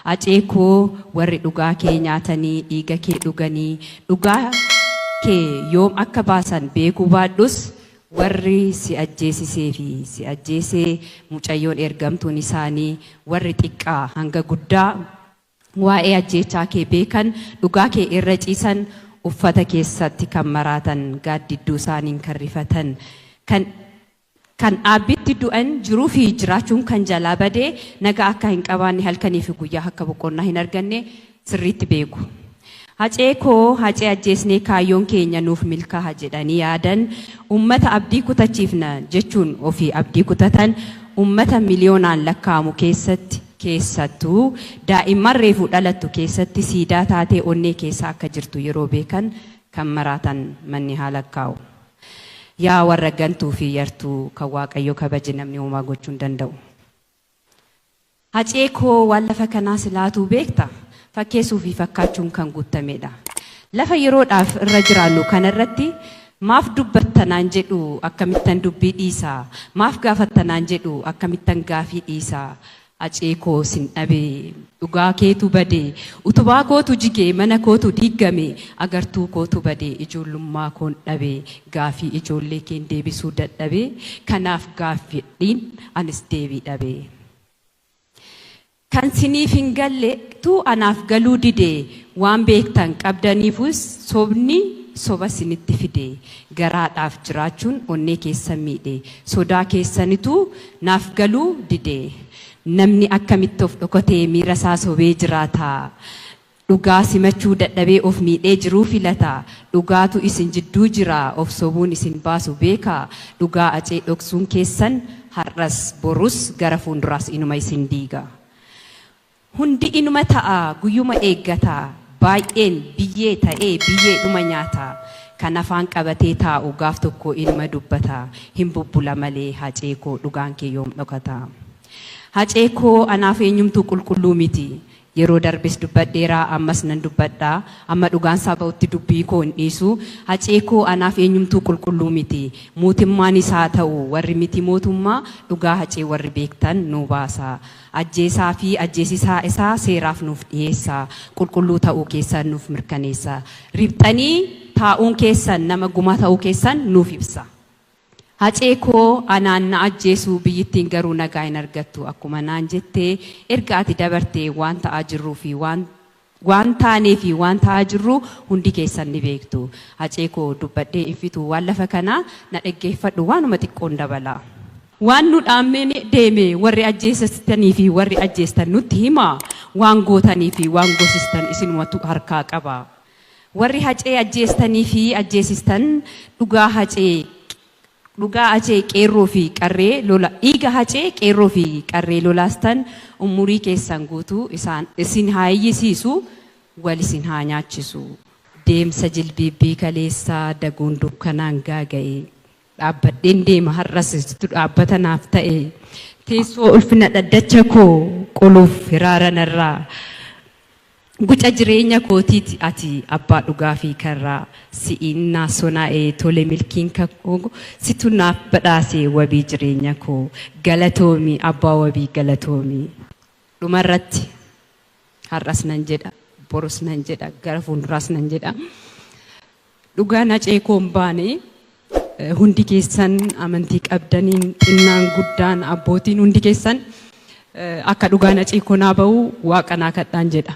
Hacee koo warri dhugaa kee nyaatanii dhiiga kee dhuganii dhugaa kee yoom akka baasan beekuu baadhus warri si ajjeesisee fi si ajjeesee mucayyoon ergamtuun isaanii warri xiqqaa hanga guddaa waa'ee ajjeechaa kee beekan dhugaa kee irra ciisan uffata keessatti kan maraatan gaaddidduu isaaniin kan rifatan kan dhaabbitti du'an jiruu fi jiraachuun kan jalaa badee nagaa akka hin qabaanne halkanii fi guyyaa akka boqonnaa hin arganne sirriitti beeku. Hacee koo hacee ajjeesnee kaayyoon keenya nuuf milkaa'a jedhanii yaadan ummata abdii kutachiifna jechuun ofii abdii kutatan ummata miliyoonaan lakkaa'amu keessatti keessattuu daa'imman reefuu dhalattu keessatti siidaa taatee onnee keessa akka jirtu yeroo beekan kan maraatan manni haa lakkaa'u. Yaa warra gantuu fi yartuu kan Waaqayyo kabaje namni homaa gochuu hin danda'u. Hacee koo waan lafa kanaa silaatuu beekta fakkeessuu fi fakkaachuun kan guutamedha. Lafa yeroodhaaf irra jiraannu kanarratti maaf dubbattanaan jedhu akkamittan dubbii dhiisa, maaf gaafattanaan jedhu akkamittan gaafii dhiisa. Hacee koo sin dhabe, dhugaa keetu bade, utubaa kootu jige, mana kootu diigame, agartuu kootu bade, ijoollummaa koon dhabe, gaafii ijoollee keen deebisuu dadhabe, kanaaf gaaffiidhiin anis deebii dhabe. Kan siniif hin galletu anaaf galuu dide, waan beektan qabdaniifus sobni soba sinitti fide, garaadhaaf jiraachuun onnee keessan miidhe, sodaa keessanitu naaf galuu dide. Namni akkamitti of dhokatee miira isaa sobee jiraata? Dhugaa simachuu dadhabee of miidhee jiruu filata. Dhugaatu isin jidduu jira, of sobuun isin baasu beeka. Dhugaa Hacee dhoksuun keessan har'as borus gara fuulduraas inuma isin diiga. Hundi inuma ta'a guyyuma eeggata. Baay'een biyyee ta'ee biyyeedhuma nyaata. Kan afaan qabatee taa'u gaaf tokko inuma dubbata. Hin bubbula malee Hacee koo dhugaan kee yoom dhokata? Hacee koo anaaf eenyumtuu qulqulluu miti. Yeroo darbes dubbadheera, ammas nan dubbadha. Amma dhugaan isaa ba'utti dubbii koo hin dhiisu. Hacee koo anaaf eenyumtuu qulqulluu miti. Mootummaan isaa ta'u warri miti mootummaa dhugaa Hacee warri beektan nu baasa. Ajjeesaa fi ajjeesisaa isaa seeraaf nuuf dhiyeessa. Qulqulluu ta'uu keessan nuuf mirkaneessa. Riphxanii taa'uun keessan nama gumaa ta'uu keessan nuuf ibsa. Hacee koo anaan na ajjeesuu biyyittiin garuu nagaa hin argattu akkuma naan jettee erga ati dabartee waan ta'aa jirruu fi waan taanee fi waan ta'aa jirru hundi keessan ni beektu. Hacee koo dubbadhee hin fitu waan lafa kanaa na dhaggeeffadhu waanuma xiqqoon dabala. Waan nu dhaammee deeme warri ajjeesistanii fi warri ajjeestan nutti hima, waan gootanii fi waan goosistan isinumatu harkaa qaba. Warri Hacee ajjeestanii fi ajjeesistan dhugaa Hacee qeerroo fi qarree lola dhiiga Hacee qeerroo fi qarree lolaastan umurii keessan guutuu isaan isin haa iyyisiisu, wal isin haa nyaachisu. Deemsa jilbiibbii kaleessaa daguun dukkanaan gaaga'e. Dhaabbadheen deema har'as situ dhaabbata naaf ta'e. Teessoo ulfina dhaddacha koo qoluuf hiraara narraa. Guca jireenya kootiiti ati abbaa dhugaa fi karraa. Si'iin naa sonaa'e tole milkiin kakoo situ naaf badhaase wabii jireenya koo. Galatoomi abbaa wabii galatoomi. Dhumarratti har'as nan jedha, borus nan jedha, gara fuulduraas nan jedha. Dhugaan Hacee koo hin baane hundi keessan amantii qabdaniin xinnaan guddaan abbootiin hundi keessan akka dhugaan Hacee koo naa ba'u waaqa naa kadhaan jedha.